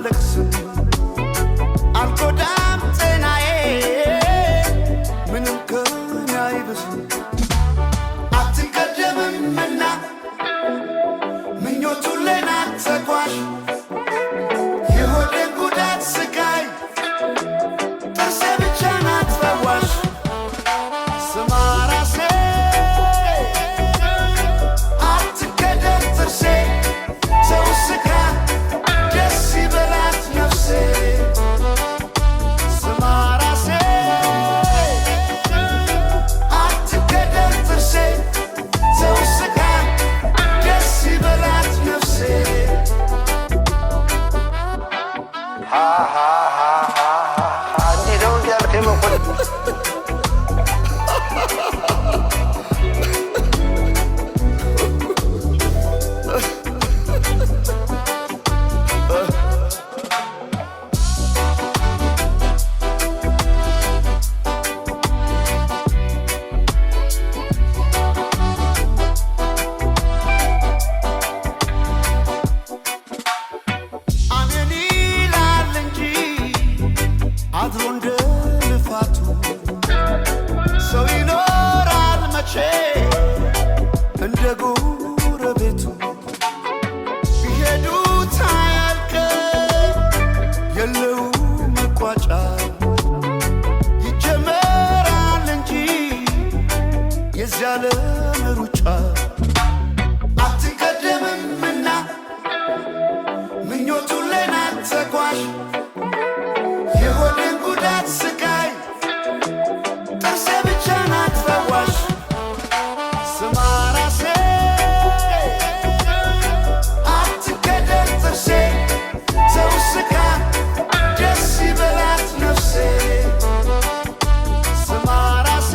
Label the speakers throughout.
Speaker 1: ባለቅስም አልጎዳም ጤናዬ ምንም ከኔ አይብስም። አትቀደምምና ምኞቱ ሌናት ተጓዥ የሆድን ጉዳት ስቃይ ጥርሴ ብቻ ናት ፈዋሽ። ስማ ራሴ አትገደል ጥርሴ ሰው ስካ ደስ ይበላት ነፍሴ። ስማ ራሴ አትገደል ጥርሴ ሰው ስካ ደስ ይበላት ነፍሴ።
Speaker 2: እንዲህ ነው እንዲህ ያልከኝ መኮንን?
Speaker 1: አሜን ይላል እንጂ አድሮ እንደ ልፋቱ ሰው ይኖራል መቼ እንደ ጎረቤቱ። ቢሄዱት አያልቅም የለው መቋጫ ይጀመራል እንጂ የዚያ ዓለም ሩጫ። አትቀደምምና ምኞቱ ሌናት ተጓዥ የሆድን ጉዳት ስቃይ ጥርሴ ብቻ ናት ፈዋሽ። ስማ ራሴ አትገደል ጥርሴ ሰው ስካ ደስ ይበላት ነፍሴ። ስማ ራሴ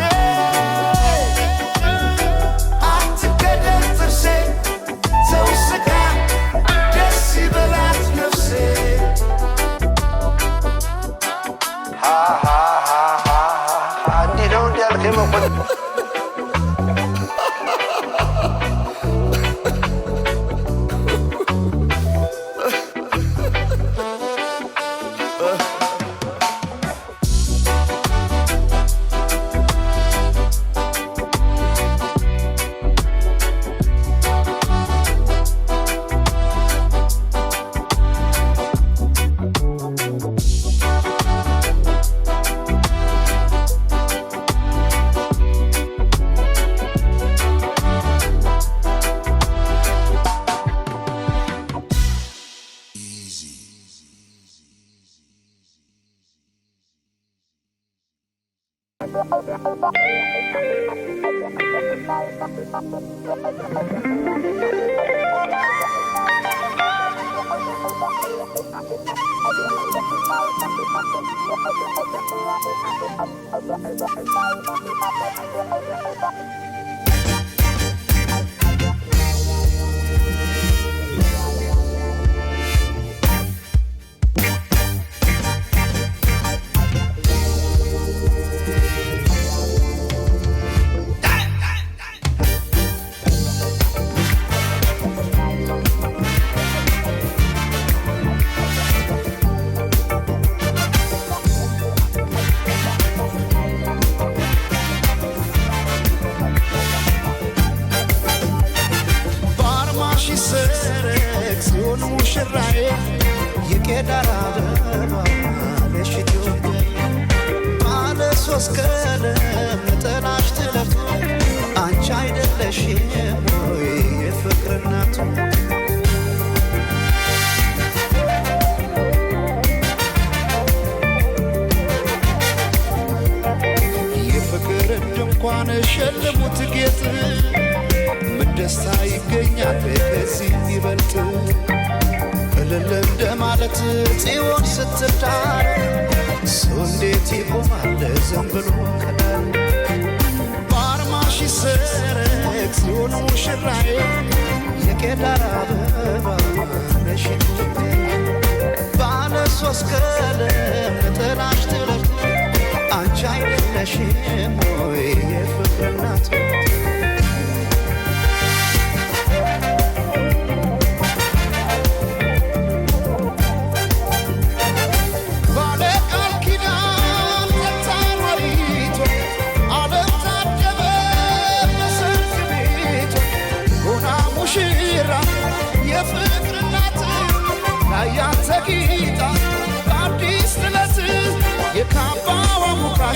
Speaker 1: አትገደል ጥርሴ ሰው ስካ ደስ ይበላት ነፍሴ።
Speaker 2: እንዲህ ነው እንዲህ ያልከኝ መኮንን?
Speaker 1: ባርማሽ ሰረቅ ሲሆን ሙሽራዬ የቄዳር አበባ ነሽ ኢትዮጵያ ባለ ሶስት ቀለም ነጠላሽ ጥለቱ አንቺ አይደለሽም ወይ የፍቅር እናቱ? የፍቅር ድንኳን ሸልሙት ጌጥ ምን ደስታ ይገኛል ከዚህ ይበልጥ? እልል እንደማለት ጽዮን ስትዳር ሰው እንዴት ይቆማል ዘንብሎ ከዳር? ባርማሽ ሰረቅ ጽዮን ሙሽራዬ የቄዳር አበባ ነሽ ኢትዮጵያ ባለ ሶስት ቀለም ነጠላሽ ጥለቱ አንቺ አይደለሽም ወይ የፍቅር እናቱ?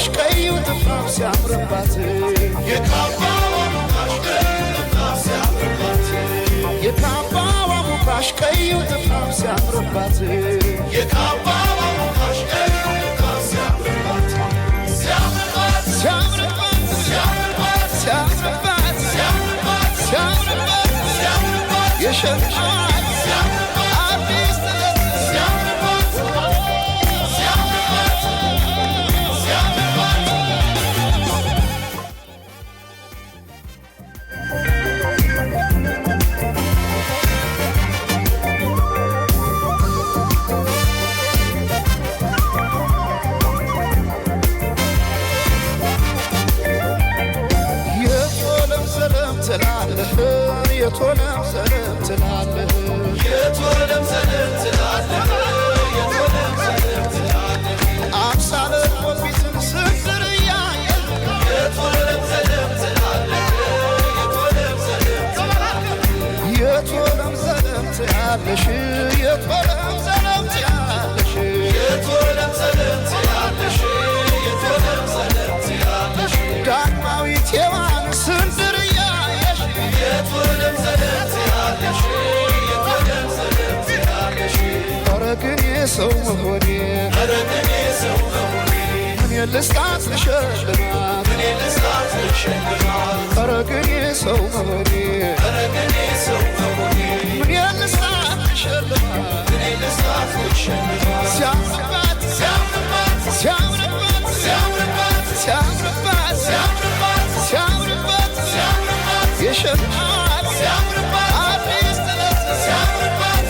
Speaker 1: ሞካሽ ቀዩ ጥፍራም ሲያምርባት፣ የካባዋ ሞካሽ ቀዩ ጥፍራም ሲያምርባት፣ የካባዋ ሞካሽ ቀዩ ጥፍራም ሲያምርባት፣ የካባዋ ሞካሽ ቀዩ ጥፍራም ሲያምርባት፣ ሲያምርባት፣ ሲያምርባት፣ ሲያምርባት፣ ሲያምርባት፣ ሲያምርባት፣ ሲያምርባት፣ ሲያምርባት፣ የሸማት ሲያምርባት አዲስ ጥለት ሲያምርባት፣ ሲያምርባት፣ ሲያምርባት። የቶለም ዘለም ትላለህ፣ የቶለም ዘለም ትላለህ፣ የቶለም ዘለም ትላለህ፣ የቶለም ዘለም ትላለህ፣ አምሳለ ቆቢትን ስንዝር እያየህ፣ የቶለም ዘለም ትላለህ፣ የቶለም ዘለም ትላለህ፣ የቶለም ዘለም ትያለሽ፣ የቶለም ዘለም ትያለሽ፣ የቶለም ዘለም ትያለሽ፣ የቶለም ዘለም ትያለሽ፣ ዳግማዊት ሔዋን ስንዝር እያየሽ፣ የቶለም ዘለም ትያለሽ፣ የቶለም ዘለም ትያለሽ። ኧረ ግን የሰው መሆኔ፣ ኧረ ግን የሰው መሆኔ፣ ምን ልስጣት ልሸልማት፣ ምን ልስጣት ልሸልማት፣ ኧረ ግን የሰው መሆኔ፣ ኧረ ግን የሰው መሆኔ፣ ምን ልስጣት ልሸልማት፣ ምን ልስጣት ልሸልማት፣ ሲያምርባት፣ ሲያምርባት፣ ሲያምርባት፣ ሲያምርባት፣ ሲያምርባት፣ ሲያምርባት፣ ሲያምርባት፣ ሲያምርባት፣ የሸማት ሲያምርባት አዲስ ጥለት ሲያምርባት።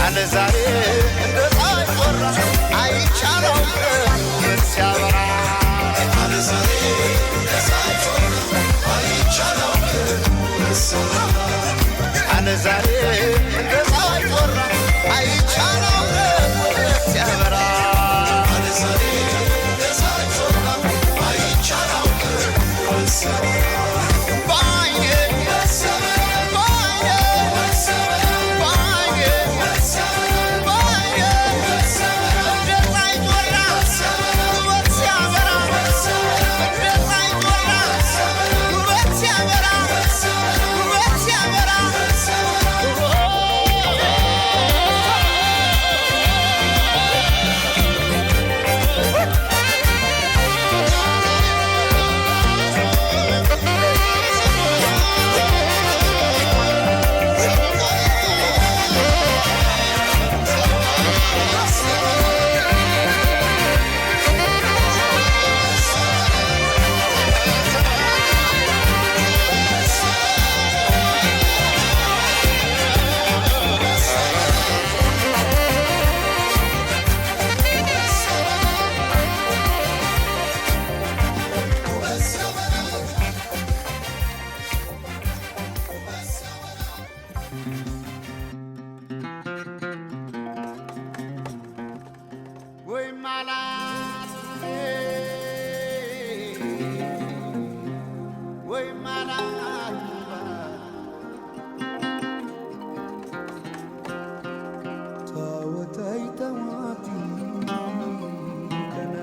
Speaker 1: አለ ዛሬ እንደ ፀሐይ ቆራ አይቻለው ውበት ሲያበራ፣ አለ ዛሬ እንደ ፀሐይ ቆራ አይቻለው ውበት ሲያበራ፣ አለ ዛሬ እንደ ፀሐይ ቆራ አይቻለው ውበት ሲያበራ፣ አለ ዛሬ እንደ ፀሐይ ቆራ አይቻለው ውበት ሲያበራ። ባይኔ ባይኔ ባይኔ ባይኔ እንደ ፀሐይ ጮራ ውበት ሲያበራ፣ እንደ ፀሐይ ጮራ ውበት ሲያበራ፣ ውበት ሲያበራ። ወይ ማላት፣ ወይ ማላት፣ ታወታይ ተዋቲ ከና።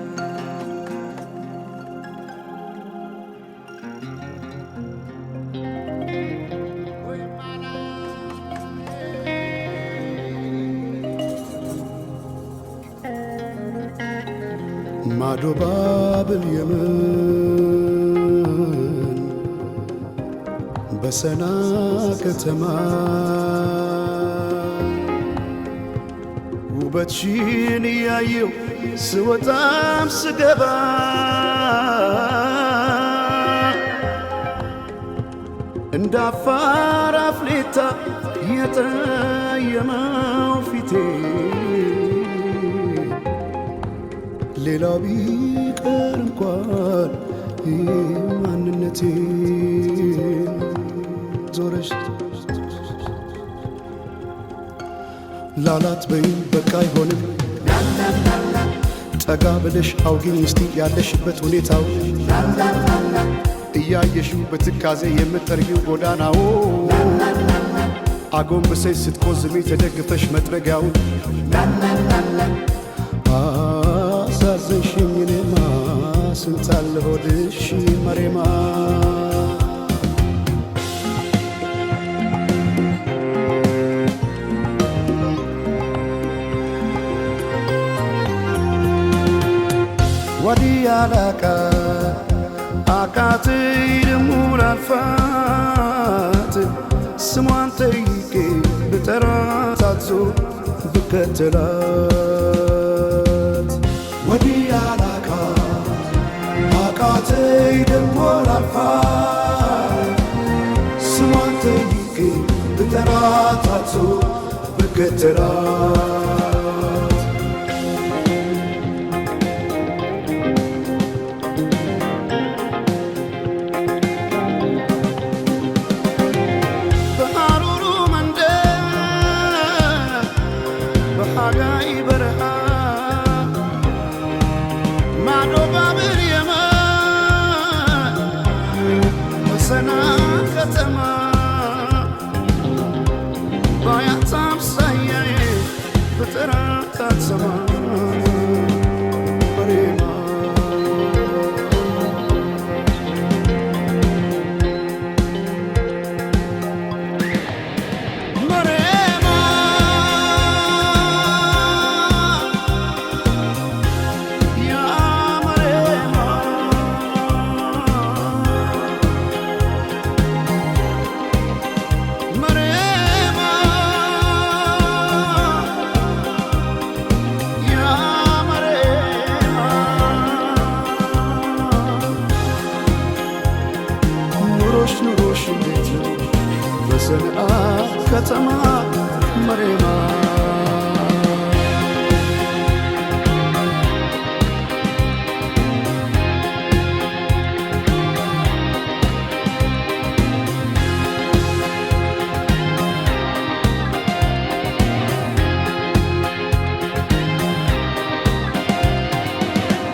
Speaker 1: ወይ ማላት። ማዶ ባብል የመን በሰና ከተማ ውበትሽን እያየው ስወጣም ስገባ እንደ አፋር አፍሌታ የጠየመው ፊቴ ሌላው ቢቀር እንኳን ማንነቴ ዞረሽ ላላት በይም በቃ አይሆንም። ጠጋ ብለሽ አውጊኝ እስቲ ያለሽበት ሁኔታው እያየሽው በትካዜ የምትጠርጊው ጎዳናው አጎንብሰሽ ስትቆዝሚ ተደግፈሽ መጥረጊያውን አሳዘንሽኝ እኔማ ስንታለ ሆድሽ መሬማ። ወዲያ ላቃ አቃተኝ ደሞ ላልፋት ስሟን ጠይቄ ብጠራት አትዞር ብከተላት ወዲያ ላቃት አቃተኝ ደሞ ላልፋት ስሟን ጠይቄ ብጠራት አትዞር ብከተላት። በሐሩሩ መንደር በሐጋይ በረሃ ማዶ ባብር የመን በሰና ከተማ ባያት አምሳያዬ ብጠራት አትሰማ መሬማ። መሬማ ያ መሬማ መሬማ ያ መሬማ ኑሮሽ ኑሮሽ እንዴት ነው በሰንዓ ከተማ መሬማ?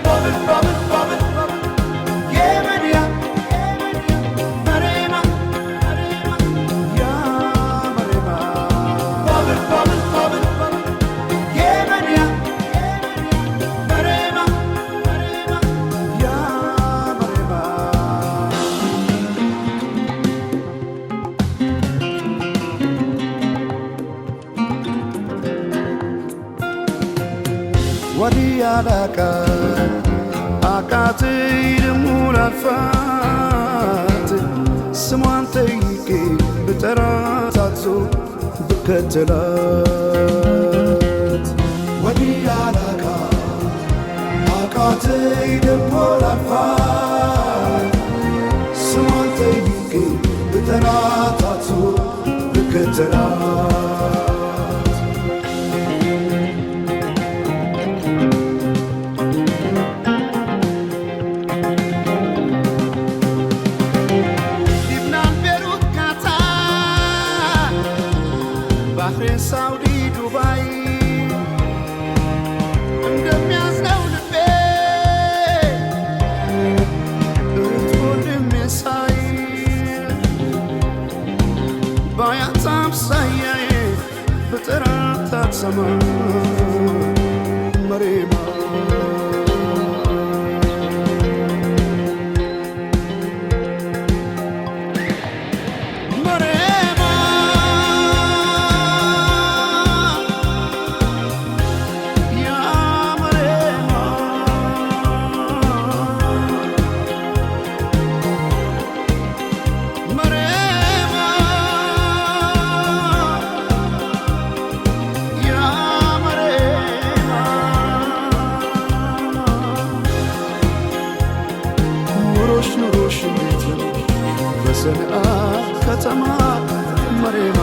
Speaker 1: ባብል ባብል ባብል የመንያ መሬማ ያ መሬማ ባብል ባብል ባብል የመንያ መሬማ ያ መሬማ። ወዲያ ላቃ አቃተኝ ደሞ ላልፋት ስሟን ጠይቄ ብጠራት አትዞር ብከተላት ወዲያ ላቃ አቃተኝ ደሞ ላልፋት ስሟን ጠይቄ ብጠራት አትዞር ብከተላት። ሊብናን፣ ቤሩት፣ ካታር፣ ባህሬን፣ ሳውዲ፣ ዱባይ እንደሚያዝነው ልቤ እህት ወንድሜ ሳይ ባያት አምሳያዬ ብጠራት አትሰማ መሬማ። መሬማ ያ መሬማ መሬማ ያ መሬማ ከሰንዓ ከተማ መሬማ።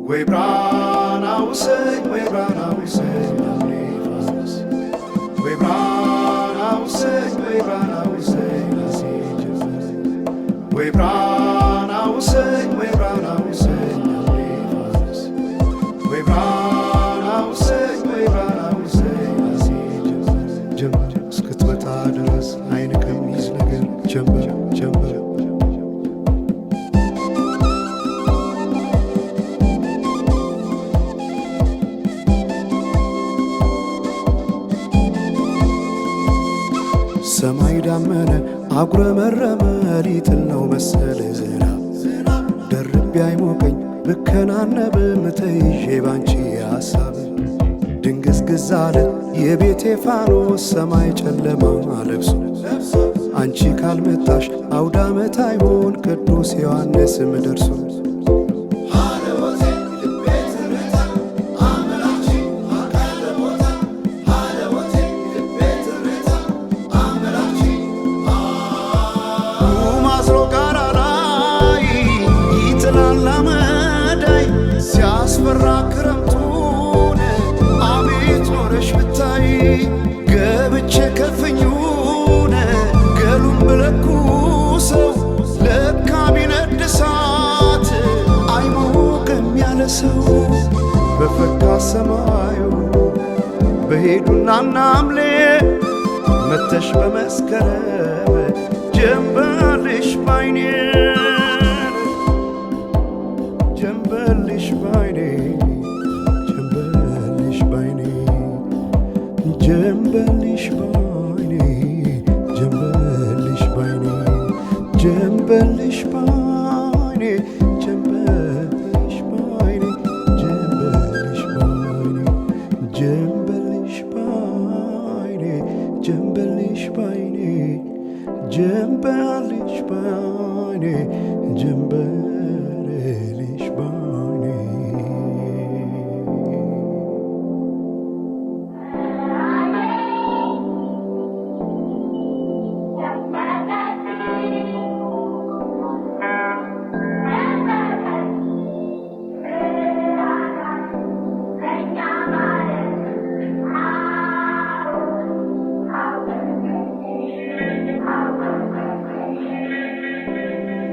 Speaker 1: ወይ ብራና ውሰኝ፣ ወይ ብራና ውሰኝ አምኔ ፋኖስ፣ ወይ ብራና ውሰኝ፣ ወይ ብራና ውሰኝ ነሴ ጀንበር፣ ወይ ብራና ውሰኝ፣ ወይ ብራና ውሰኝ አምኔ ፋኖስ፣ ወይ ብራና ውሰኝ፣ ወይ ብራና ውሰኝ ነሴ ጀንበር። ጀንበር እስክትመጣ ድረስ አይን ከሚይዝ ነገር ጀንበር ጀንበር። ሰማይ ዳመነ አጉረመረመ ሊጥል ነው መሰል ዝናብ፣ ደርቤ አይሞቀኝ ብከናነብም ተይዤ ባንቺ ሐሳብ። ድንግዝግዝ አለ የቤቴ ፋኖስ ሰማይ ጨለማ ለብሶ፣ አንቺ ካልመጣሽ አውዳመት አይሆን ቅዱስ ዮሐንስም ደርሶ። ማዝሮ ጋራ ላይ ይጥላል አመዳይ ሲያስፈራ ክረምቱን፣ አቤት ኖረሽ ብታይ። ገብቼ ከፍኙን ገሉን ብለኩሰው ለካ ቢነድ እሳት አይሞቅም ያለ ሰው። በፈካ ሰማዩ በሄዱና ናምሌ መተሽ በመስከረም ጀንበልሽ ባይኔ፣ ጀንበልሽ ባይኔ፣ ጀንበልሽ ባይኔ፣ ጀንበልሽ ባይኔ፣ ጀንበልሽ ባይኔ፣ ጀንበልሽ ባይኔ፣ ጀንበልሽ ባይኔ፣ ጀንበልሽ ባይኔ፣ ጀንበልሽ ባይኔ፣ ጀንበልሽ ባይኔ፣ ጀንበልሽ ባይኔ፣ ጀንበልሽ ባይኔ።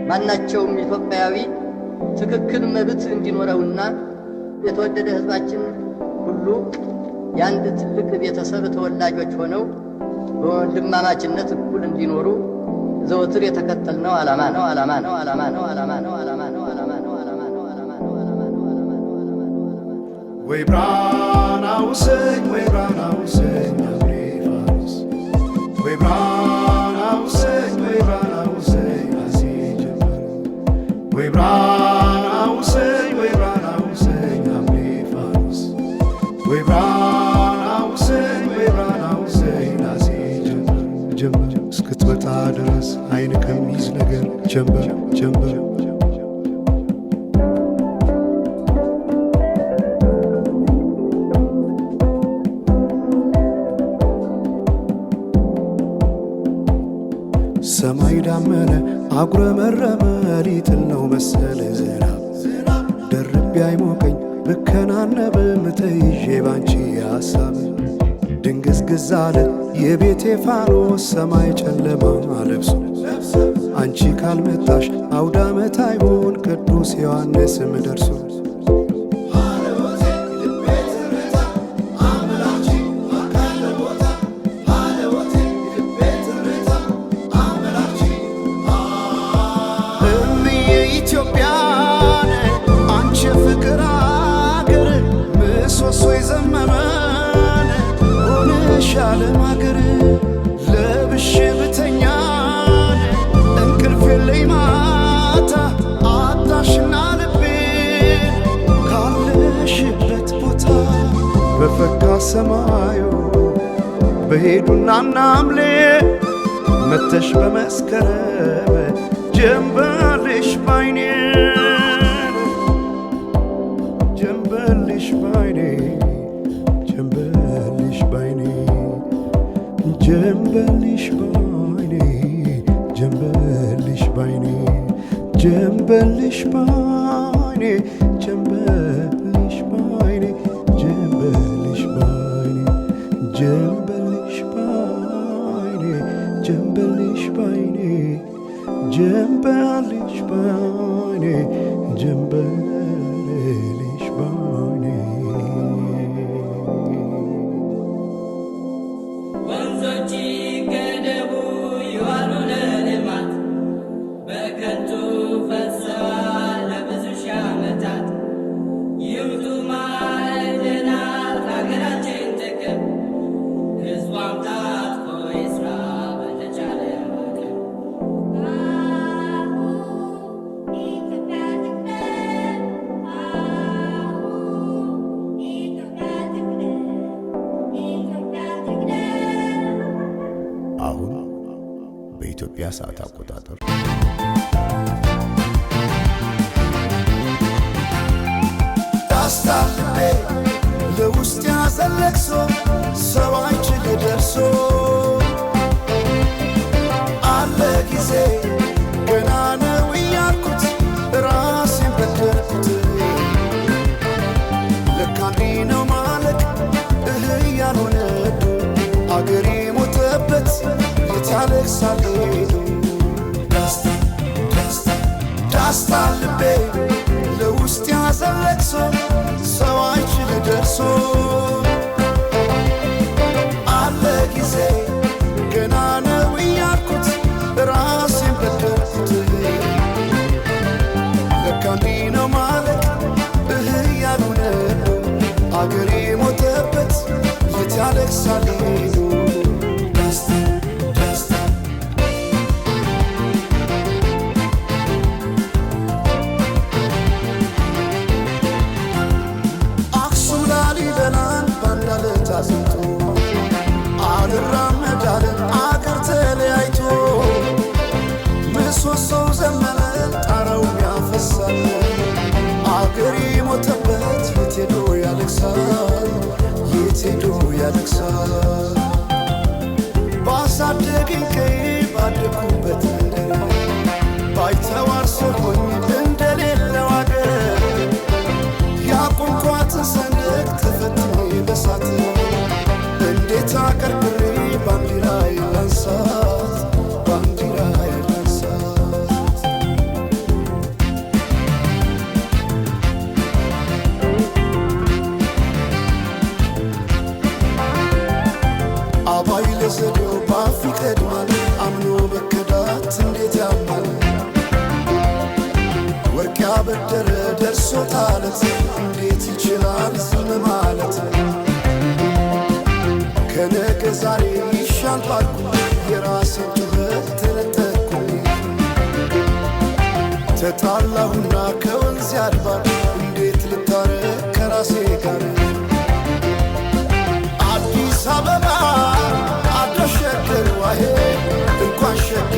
Speaker 3: ማናቸውም ኢትዮጵያዊ ትክክል መብት እንዲኖረውና የተወደደ ሕዝባችን ሁሉ የአንድ ትልቅ ቤተሰብ ተወላጆች ሆነው በወንድማማችነት እኩል እንዲኖሩ ዘወትር የተከተልነው ዓላማ ነው፣ ዓላማ ነው፣ ዓላማ ነው፣ ዓላማ ነው፣ ዓላማ ነው፣ ዓላማ ነው፣ ዓላማ ነው፣ ዓላማ ነው፣ ዓላማ ነው፣ ዓላማ ነው፣ ዓላማ ነው፣ ዓላማ ነው።
Speaker 1: ወይ ብራና ውሰኝ፣ ወይ ብራና ውሰኝ አምኔ ፋኖስ፣ ወይ ብራና ውሰኝ፣ ወይ ብራና ውሰኝ አሴ ጀንበር፣ ወይ ብራና ውሰኝ፣ ወይ ብራና ውሰኝ አምኔ ፋኖስ፣ ወይ ብራና ድረስ አይን ከሚይዝ ነገር ጀንበር ጀንበር። ሰማይ ዳመነ አጉረመረመ፣ ሊጥል ነው መሰለ ዝናብ። ደርቤ አይሞቀኝ ብከናነብም ተይዤ ባንቺ ሐሳብ። ድንግዝግዝ አለ የቤቴ ፋኖስ፣ ሰማይ ጨለማ ለብሶ። አንቺ ካልመጣሽ አውዳመት አይሆን ቅዱስ ዮሐንስም ደርሶ። እምዬ ኢትዮጵያን፣ አንቺ የፍቅር አገር፣ ምሰሶ የዘመመን ሆነሽ ዓለም አገር። ለብሼ ብተኛን እንቅልፍ የለኝ ማታ፣ አጣሽና ልቤን ካለሽበት ቦታ። በፈካ ሰማዩ በሄዱና ናምሌ መተሽ በመስከረም ጀንበልሽ ባይኔ፣ ጀንበልሽ ባይኔ፣ ጀንበልሽ ባይኔ፣ ጀንበልሽ ባይኔ፣ ጀንበልሽ ባይኔ፣ ጀንበልሽ ባይኔ፣ ጀንበልሽ ባይኔ፣ ጀንበልሽ ባይኔ፣ ጀንበልሽ ባይኔ፣ ጀንበልሽ ባይኔ፣ ጀንበልሽ ባይኔ፣ ጀንበልሽ ባይኔ።
Speaker 4: ወንዞች ይገደቡ ይዋሉ ለልማት፣ በከንቱ ፈሰዋል ለብዙ ሺህ ዓመታት። ይውጡ ማዕድናት ለሀገራችን ጥቅም፣ ሕዝቧም ታጥቆ ይስራ በተቻለ አቅም።
Speaker 5: ኢትዮጵያ ትቅደም፣ ኢትዮጵያ ትቅደም፣ ኢትዮጵያ ትቅደም።
Speaker 6: አሁን በኢትዮጵያ ሰዓት አቆጣጠር
Speaker 1: ዳስታ ልቤ ለውስጥ ያዘን ለቅሶ፣ ሰው አይችል ደርሶ። አለ ጊዜ ገና ነው እያልኩት ራሴን በደልኩት። ለካ እንዲህ ነው ማለቅ እህ ያልሆነ፣ አገሬ ሞተበት የት ያለቅሳል ሄዱ። ዳስታ ዳስታ ዳስታ ልቤ ለውስጥ ያዘን ለቅሶ፣ ሰው አይችል ደርሶ። አለ ጊዜ ገና ነው እያልኩት ራሴን በደልኩት። ለካ እንዲህ ነው ማለቅ እህ ያልሆነ፣ አገሬ ሞተበት የት ያለቅሳል ሄዱ። ደስታ ደስታ። አክሱም ላሊበላን ባንዳለት አዝንቶ አልራመዳለን አገር ተለያይቶ። ምሰሶው ዘመነ ጣራው ያፈሳል፣ አገር የሞተበት የት ሄዶ ያለቅሳል፣ የት ሄዶ ያለቅሳል? ባሳደገኝ ቀዬ ባደኩበት መንደር ባይተዋር ሰሆኝ እንደሌለው አገር። ያቆምኳትን ሰንደቅ ተፈትኜ በሳት፣ እንዴት አቀርቅሬ ባንዲራ ላንሳት፣ ባንዲራ ላንሳት? አባይ ለዘዴው ባፍ ይቀድማል፣ አምኖ መከዳት እንዴት ያማል። ወርቅ ያበደረ ደርሶታለት እንዴት ይችላል ዝም ማለት? ከነገ ዛሬ ይሻል ባልኩ የራሴን ጩኸት ተነጠቅኩኝ። ተጣላሁና ከወንዝ ያድባር እንዴት ልታረቅ ከራሴ ጋር? አዲስ አበባ አዳሸገር ዋሄ እንኳን ሸገር።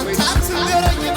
Speaker 1: አንተ አትንገረኝ።